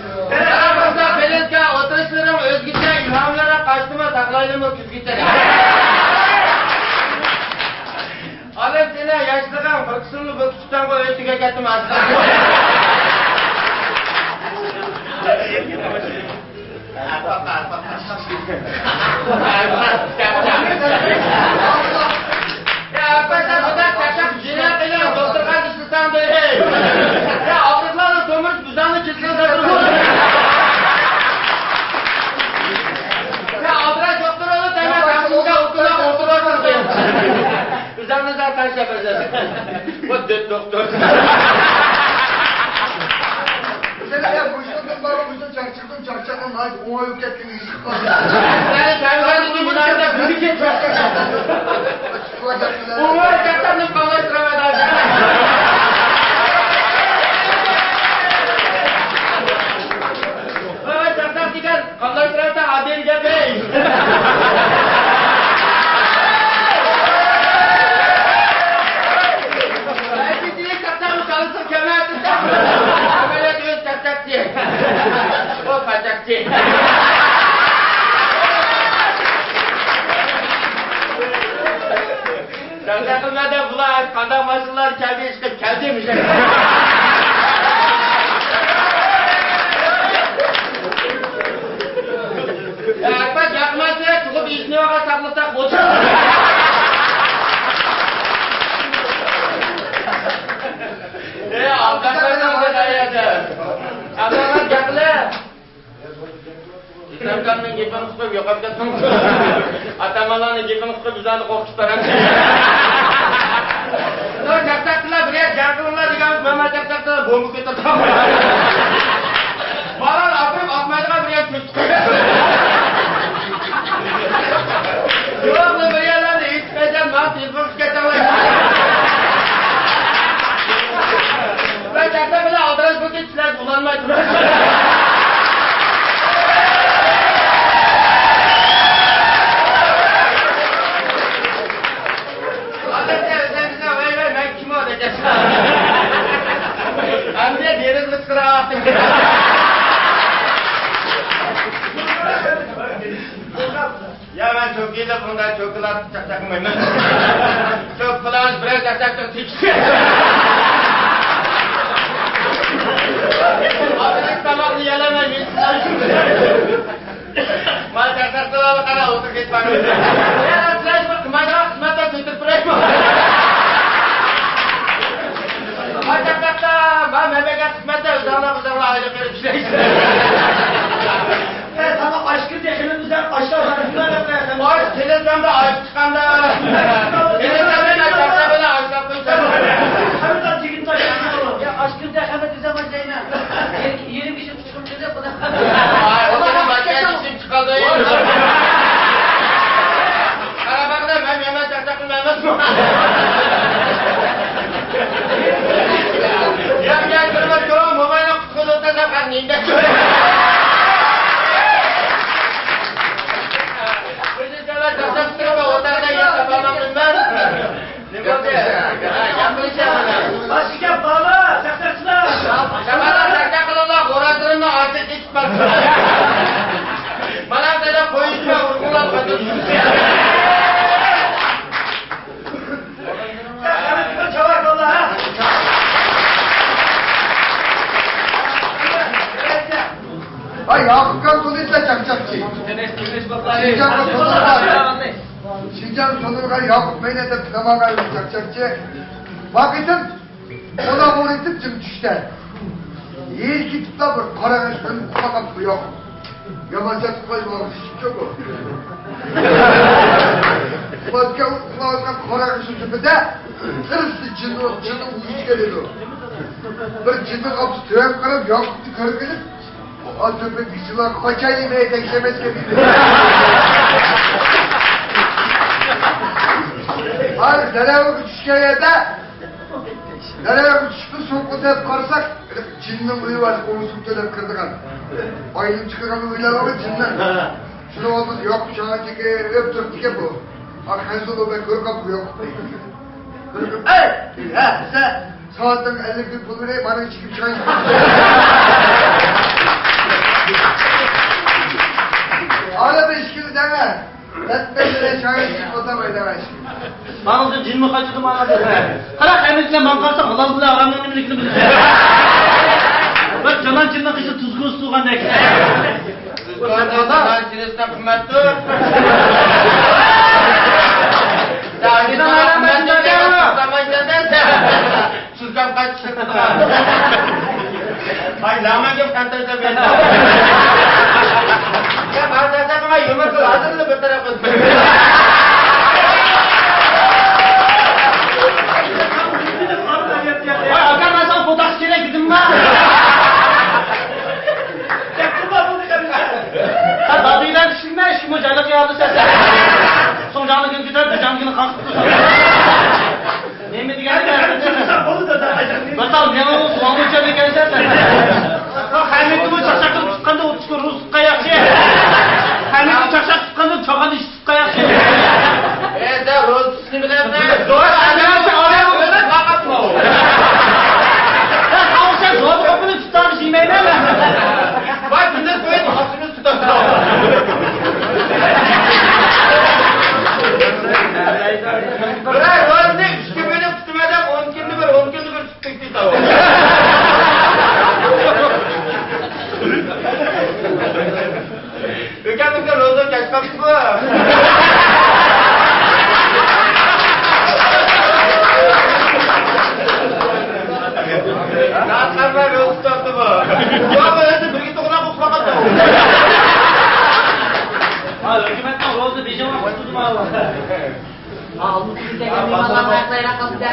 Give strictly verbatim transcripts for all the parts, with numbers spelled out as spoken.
قارىسا، بىلىنكا ئولتۇرۇشلىرىڭ ئۆزگىچە، ئىلھاملىرىڭ قاچتىمۇ، ساقلايلىمۇ كۈزگىچە. ئالىم سېنىڭ ياشلىقىڭ، بىر قىسمىنى بۇ كىچىكتەڭ بۇ ئۆي تۈگەپ كەتتىم ئاشلىق. يا ئاپا، سەن خۇدا چاقچاق جىنايەت قىلغان دوختۇرغا ئىشلىسەڭ دەي. يا ئاغرىقلارنى تومۇرۇپ، بۇزاڭنى كېسىلىڭ دەپ. يا ئابراي دوختۇر ئۇلۇ دەيمەن، تاقىمىزدا ئوكۇللار ئولتۇرۇۋاتىدۇ. بۇزاڭنى زادى تاشلاپ ئۆزلەر. بۇ دۆت دوختۇر. سەن يا مۇشۇندىن بارغان مۇشۇ چاقچاق چاقچاقنىڭ ناھايىتى ئوڭايلىق كەتكىنىگە ئىشىق قالدى. سەن كەلگەن ئىدى، مۇناسىۋەت بىزنى كەتمەس. ئوڭاي چاقچاقنى قاملاشتۇرۇۋەت ھازىر. ئوڭاي چاقچاق دېگەن قاملاشتۇرۇۋەت ئادىل گەپ، ھەي. ئەمەلىيەت ئۆز چاقچاقچى. ئۇ قاچاقچى. چاقچاق قىلمادا بۇلار قانداق ماشىنىلار كەلدى، ئىشقىپ كەلدى مۇشۇ. ئەكبەر ياقمايسىلەر، تۇغۇپ ئىشنى يوغا ساقلىساق بولىدۇ. ئەي ئالداشلار، ئالداشلار. ئالداشلار گەپلەر. ئىسلامكامنىڭ گېپىنى قىلىپ يوقاپ كەتتىڭ. ئاتامانلارنىڭ گېپىنى قىلىپ بىزلەرنى قورقۇتۇپ بەرەمسەن. چاقچاقچىلار بىر يەر جەڭ قىلىڭلار دېگەن، مانا چاقچاقچىلار بومبا كۆتۈرۈپ. بالىلار ئاپىرىپ ئاقمايدىغان بىر يەر كۆتۈرۈپ. يوق، بىر يەرلەرنى ئېيتىپ بەرسەم، ماڭا تېلېفون قىلىپ كەتسەڭلار. مەن چاقچاق بىلەن ئالدىراش بولدى. سىلەرگە ئۇنانماي تۇرۇڭ. ئادەتتە ئۆزلەرگىزە ۋەي ۋەي مەن كىم ئۇ دەيسىلەر. ئەمدى دېرىزىگە چىقىرىۋاتىمەن. يا، مەن چوكىدا بۇنداق چوكىلار چاقچاق قىلمايمەن. چوكا پىلان بىرەر چاقچاقچىغا تېگىشتى. ئاخىرى تاماقنى يەلەمەي مېنى. مانا چاقچاقچىلارغا قارا، ئولتۇرۇپ كېتىپ بارىمىز. يا، سىلەر بىر قىلمايدىغان خىزمەتلەر كۆتۈرۈپ بېرەيمۇ؟ مانا چاقچاقچىلار، مانا مەمەگە خىزمەتلەر، ئۆزۈڭلار، ئۆزۈڭلار ئايلىق بېرىپ ئىشلەيسىلەر. ئە، تاماق ئاش كىردى، خېلىمىزدە ئاشلار بار. ئاش خېلىمدە ئاش چىققاندا. خېلىمدە چاقچاق بىلەن ئاشلاپ قويسام. خەمىت ئاش، جىگىت ئاش. يا، ئاش كىردى، خەمىت بىزە باشلايمەن. يېرىم كېچە چىقىپ كېتىپ، بۇنى. ئاي، ئۇلارنىڭ باشقا ئىشىم چىققاندا. قارا باغدا، مەن يەنە چاقچاق قىلمايمەن. يا، يا، كىرمە، كىرمە، موماينىڭ قۇتقۇزۇپ تاشلاپ قالدى، ئىندەك. بىر چاقچاق قىلىپ، ئوتاقتا يەر تاپالماپتىمەن. نېمە بولدى؟ ھە، ياقىنلىشىۋاتىمەن. باشقا گەپ بارمۇ، چاقچاقچىلار؟ شاپالار چاقچاق قىلىڭلار، خورازلىرىمنى ئاچىق ئېتىپ بەرسۇن. مانا سەندە قويۇشما، ئۇرغۇڭلار قاچىپ. ھاي، ياقۇپكان تونۇيسىلەر چاقچاقچى. شىنجاڭغا تونۇلغان، شىنجاڭ تونۇلغان ياقۇپ مەينەت دەپ ناماغا چاقچاقچى. ۋاقىتىم ئۇلار ئۇرۇۋېتىپ جىم چۈشتى. ھېلى كېتىپلا بىر قارا ئىشتىن ئۇخلىغان بۇ ياق. يامان چاتىقلايدىغان ئىشچۇ بۇ. بەلكى ئۇخلاۋاتقان قارا ئىشنىڭ تۈپىدە تىرىسى جىن، جىننىڭ ئۇيىسى كېلىدۇ. بىر جىننىڭ ئاپىسى تۆۋەن قاراپ ياقۇپنى كۆرگىلى، ئا، تۆپە دىكچىلار قاچاي يېمەي تەكشەمەسكە دېدى. ھازىر دەرەۋگە چۈشكەن يەردە دەرەۋگە چۈشۈپ سوقۇپ دەپ قارىساق، جىننىڭ ئۆيى بار، ئون سوم تۆلەپ كىرىدىغان. ئايلىنىپ چىقىدىغان ئۆيلەر بار جىننىڭ. شۇنىڭ ئالدىدا ياقۇپ شاڭا چېكىپ تۇرۇپتىكەن بۇ. ئا، خەنزۇ بولماي كۆرۈپ قاپتۇ ياقۇپنى. كۆرۈپ، ئەي! ھە، دېسە، سائەتنىڭ ئەللىك بىر پۇل بېرەي، مانا ئىچىگە چاي. ماڭا جىنمۇ قاچىدى ماڭا. قارا، ھەممىسىگە ماڭ قارىسام، ھالال بىلەن ھارامنىڭ نېمىلىكىنى بىلىسەن. بىر جانان جىننىڭ قېشىدا تۇز گۇرۇچ تۇرغاندەك. تۇز گۇرۇچ تۇرغان جىنىستىن قىممەتتۇر. سەن جىننىڭ قىممەتتۇر دەپ توختىمايسەن-دە سەن. سۈركەم قايتىش سىرتىغا. ۋاي، لەڭمەن گەپ قانتايدا بەردى. يا، بارسا قىلما، يۇمۇر قىل، ھازىرلا بىر تەرەپ قىل. ۋاي، ئاكا، مەن ساڭا بوتاكس كېرەك دېدىمما؟ ھە، دادىلار چۈشۈنمەي، شۇمۇ جايلىق ياردا سەسلەپ. سوڭ جاڭلىكىنى كۆتۈرۈپ، بۇ جاڭلىكىنى قاقىپ تۇرسۇن. نېمە دېگەن گەپ؟ بىر تال مېڭە سوڭغۇچە ئىكەنسەن سەن. ھەممىنىڭ چاقچاق قىلىپ چىققاندا ئوتتۇز كۈن روزا تۇتقان ياخشى. ھەممىنىڭ چاقچاق تۇتقاندا چاغان ئىش تۇتقان ياخشى. ئەي، سەن روزا تۇتۇشنى بىلەمسەن؟ روزا تۇتۇشنى بىلەمسەن؟ ئۆلۈپ قالغانمۇ؟ سەن ئاۋۇ سەن روزا ئوقۇنى تۇتارمىش يېمەيمەن مەن. ۋاي، بۇنداق قويۇپ ئاخشىمى تۇتىدۇ. بىرەر روزىنى ئۈچكە بۆلۈپ تۇتۇۋەرسەم، ئون كۈندە بىر، ئون كۈندە بىر تۇتۇپ كېتىۋاتىدۇ. ئۆكەم، ئۆكەم، روزا كەچ قاپتىغۇ. سائەت قارىماي روزا تۇتۇۋاتىدىغۇ. ياق، ئۆزى بىرگە توغراپ ئۇخلاپ قالدى. ھا، ھۆكۈمەتنىڭ روزا بېجىرىۋاتقۇسىدىمۇ؟ ھا، ئالمىتىدىن كەلگەن مېھمانلارنىڭ ئاياقلىرى قالدى.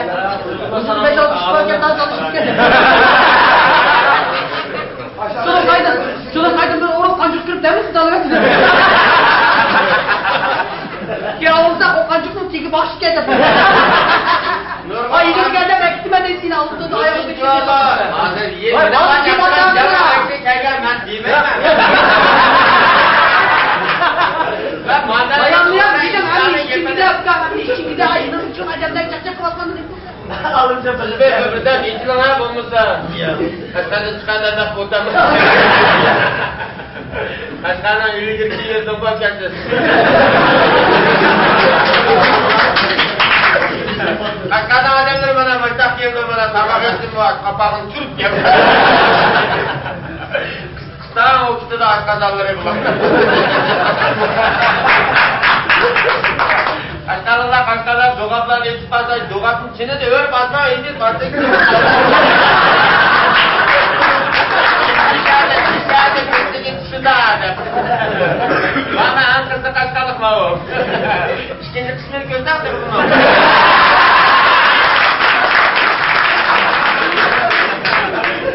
ئۇزۇن بەش-ئالتە كىشى باركەن، تازا چىقىپ كەتتى. شۇنىڭ قايدا، شۇنىڭ قايدا بىر ئورۇق قانچۇق كىرىپ دەملىسە دالىۋەتتى. يا، ئالسا ئۇ قانچۇقنىڭ تېگى باشقا كەتتى. ئاي، يېنىپ كەلدى، مەن كېتىمەن دەيسىلە، ئالدىدا ئاياغىدا كېتىپ. ھازىر يېنىپ ۋاي، كەلگەن مەن دېمەيمەن. مەن مانا بايامنى يا، دېگەن، ھەممە ئىشىڭگىدە، ئۇكا، ھەممە ئىشىڭگىدە، ئاي، نېمە ئۈچۈن ئادەملەر چاقچاق قىلىۋاتقاندۇ دەپ. ئالىمجان بىر، بىردەم ئېيتىلىڭا بولمىسا. قەشقەردىن چىققاندا دەپ ئولتۇرما. قەشقەرنىڭ ئىلگىرىكى يېرىدىن قويۇپ كەتسۇن. قەشقەرنىڭ ئادەملىرى مانا مۇشتاق كىيىمدە مانا تاماق يەپتىمۇ، قاپاغىنى چۈرۈپ يەپ. قىستاڭ ئۇ كېتىدۇ ئاشقازانلىرى بۇلار. قەشقەرلىقلار، قەشقەرلىق دوغاپلارنى ئېيتىپ قالسا، دوغاپنى چىنىدە ئۆرۈپ ئاتما ئېيتىپ قالسا. شۇنداق دەپ. مانا ئەڭ قىزىق قەشقەرلىق ماۋۇ. ئىككىنچى قىسمىنى كۆرسەڭ تېلېفوننىڭ.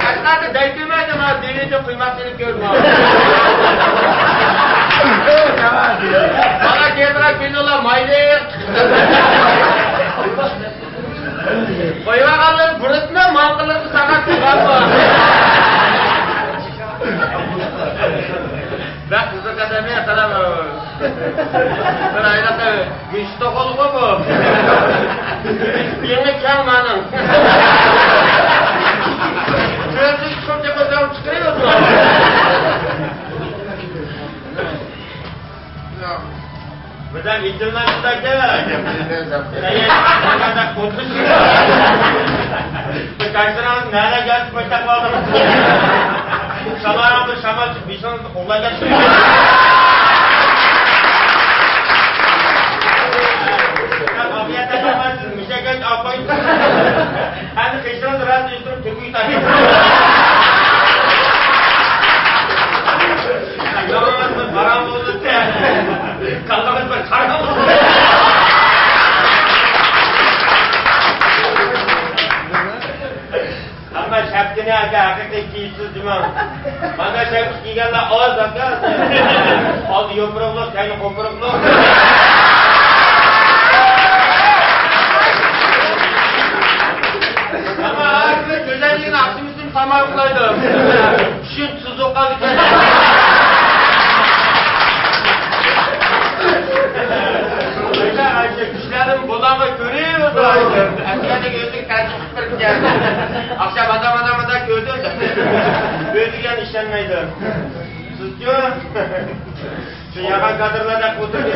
قەشقەردە دەي كۆرمەيدۇ، مانا دېۋىدە قۇيماق سېلىپ كۆردۈم. مانا كېيىنرەك بىللىلا مايلىق. قويۇۋالغانلىرى بۇرۇتنى، ماڭقىلىرىنى ساڭا تۇغانمۇ؟ بەك قىزىق ئادەم يا، قاراڭ. بىر ئايلاقتا مۇشتۇق بولغۇ بۇ. يېڭى كەڭ مانىڭ. كۆزى چىقىپ چىقىپ چىقىرىۋاتىدۇ. بىردەم ئېيتىلماي شۇنداق گەپ. سەن قورقۇش. بىر كاشتىراڭ نەلە گەپ قويتاپ قالدىڭ. شامالراڭ بىر شامال چىقىپ بېشىڭ ئۇخلاپ كەتتى. ئەمدى قېشىڭىزدا راست ئۆستۈرۈپ تۆكۈپ يۇتاي. كاللىڭىز بىر قاراڭغۇ بولدى. كاللىڭىز بىر قاراڭغۇ بولدى. ئەمما شەپكىنى ئاكا ھەقىقىي كىيىپسىز جۇمۇ. مانا شەپكە كىيگەنلەر ئاز ئاكا. ئالدى يوپۇرۇقلۇق، كەينى قوپۇرۇقلۇق. ئەمما ھازىر گۈزەللىكنى ئاخشىمىسى تاماق ئۇخلايدۇ. چۈشۈم تۇزۇپ قالدىكەن. كۈچلەرنىڭ بۇلارغا كۆرۈۋاتىدۇ. ئەسكەرنىڭ ئۆزى كەلدى. ئاخشام مانا، مانا، مانا كۆردۈم. ئۆزىگە ئىشەنمەيدۇ. سىزچۇ؟ شۇ يامان كادىرلاردەك ئولتۇرۇپ.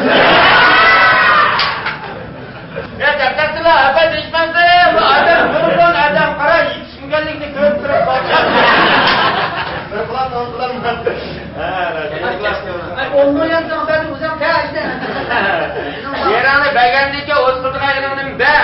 يا دەپتەرچىلەر، ئەپەندى ئىشمەنسى، بۇ ئادەم نۇرغۇن ئادەم قارا يېتىشمىگەنلىكىنى كۆرۈپ تۇرۇپ باققان. بىر قۇلاق، ئون قۇلاق. ھە، راست. ئون مىليون سوڭ بەردى، ئۆزۈڭ كەل ئىشتە. يېرىڭنى بەرگەندىكىن ئوتتۇرىدىغان يېرىڭنى بەر.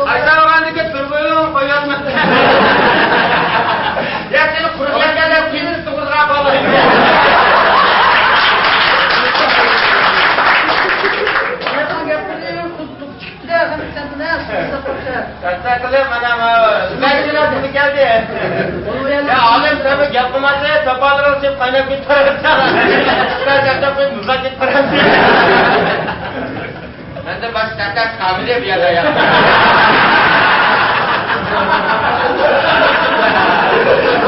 ئاشۇنداق بولغاندىكىن تۇرغۇيۇڭ قويۇۋاتمىدى. يا سېنى قۇرۇق يەرگە دەپ كېلىپ تۇغۇلغان بالا. قاچا قىلىپ مانا، مانا، بەشىلا پۇلى كەلدى. يا ئالىم، سەن بىر گەپ قىلماسا، توپالىرىڭ چىپ قايناپ كېتىپ باراتتى. سەن گەپ قىلىپ مۇزلاپ كېتىپ باراتتى. مەندە باشقا چاقچاق قالمىدى بۇ يەردە يا.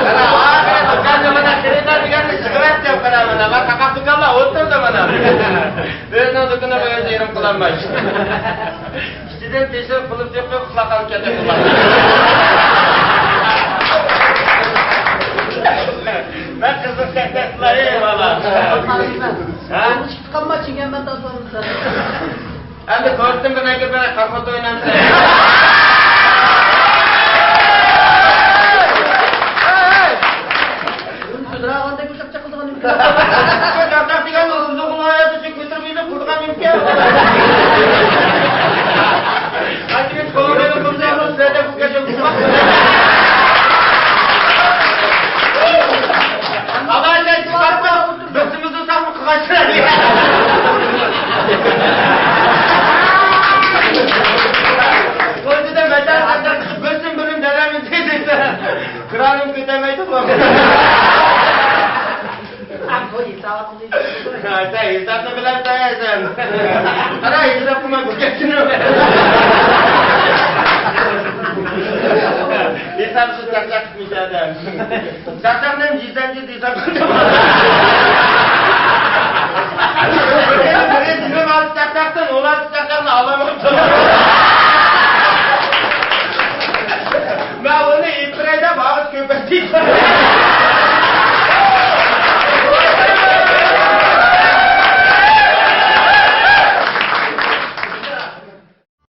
مانا، ئاخىرى دۇكاندا مانا خېرىدار دېگەننى چىقىرىۋەتتىم، قارا مانا. مانا تاقاق دۇكانلار ئولتۇرىدۇ مانا. ئۆزىنىڭ دۇكىنىغا ئۆزى يېرىم قىلالماي. ئىچىدىن تېشىلىپ، قۇلۇپ چېقىپ، ئۇخلاپ قالىپ كەتتى. مەن قىزىق چاقچاق قىلاي، بالا. ھە؟ چىققانما چىگەنمەن تازىلىمىسەن. ئەمدى كورتتىن بىر نەگىر بىلەن قارا خوت ئوينامسەن؟ سۆزرەۋالدەك ئۇششاق چاقىلدىغان نېمە؟ چاقچاق دېگەن ئۇزۇن ھاياتى ئۈچۈن كۆتۈرۈپ يۈرۈپ قىلغان نېمىكەن؟ قايتىپ قولۇڭ بىلەن قىلسا، سىلەردە بۇ كەچۈرۈم قىلماق. ئاۋازلار چىقارتما. بىزمىزنى ساقمۇ قىغاچلار. قويدىدا مەدەر ئانداق قىلىپ بىرسىن بىرىن دەلەمىز دېسە، قىرانىم كۆتەلمەيدۇ بۇ. سەن ھېسابنى بىلەمسەن سەن؟ قارا، ھېساب قىلماي بۇ گەپنى. ھېسابسىز چاقچاق قىلمىش ئادەم. چاقچاقنى يېسەمچى دېسەم.